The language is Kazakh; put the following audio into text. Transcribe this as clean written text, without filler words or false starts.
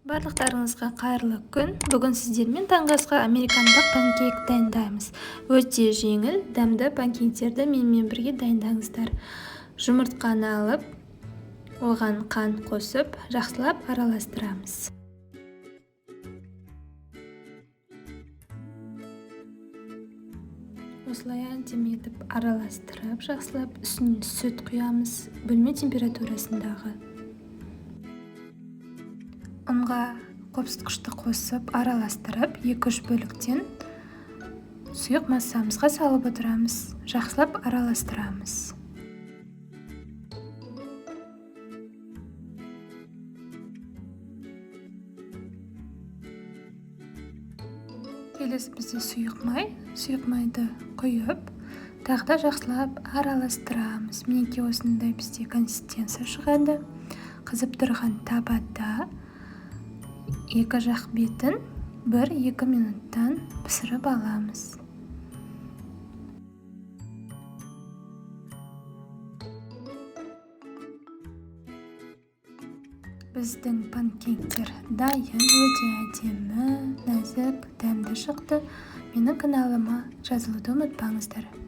Барлықтарыңызға қайырлы күн. Бүгін сіздермен таңғы асқа американдық панкейк дайындаймыз. Өте жеңіл, дәмді панкейктерді менімен бірге дайындаңыздар. Жұмыртқаны алып, оған қант қосып, жақсылап араластырамыз. Осылай әдемі етіп араластырып, жақсылап үстіне сүт құямыз, бөлме температурасындағы. Ұнға қопсытқышты қосып, араластырып, 2-3 бөліктен сұйық массамызға салып отырамыз. Жақсылап араластырамыз. Келесі бізде сұйық май. Сұйық майды құйып, тағы да жақсылап араластырамыз. Мінекей, осындай бізде консистенция шығады. Қызып тұрған табада екі жақ бетін 1-2 минуттан пісіріп аламыз. Біздің панкейктер дайын, өте әдемі, нәзік, дәмді шықты. Менің каналыма жазылуды ұмытпаңыздар.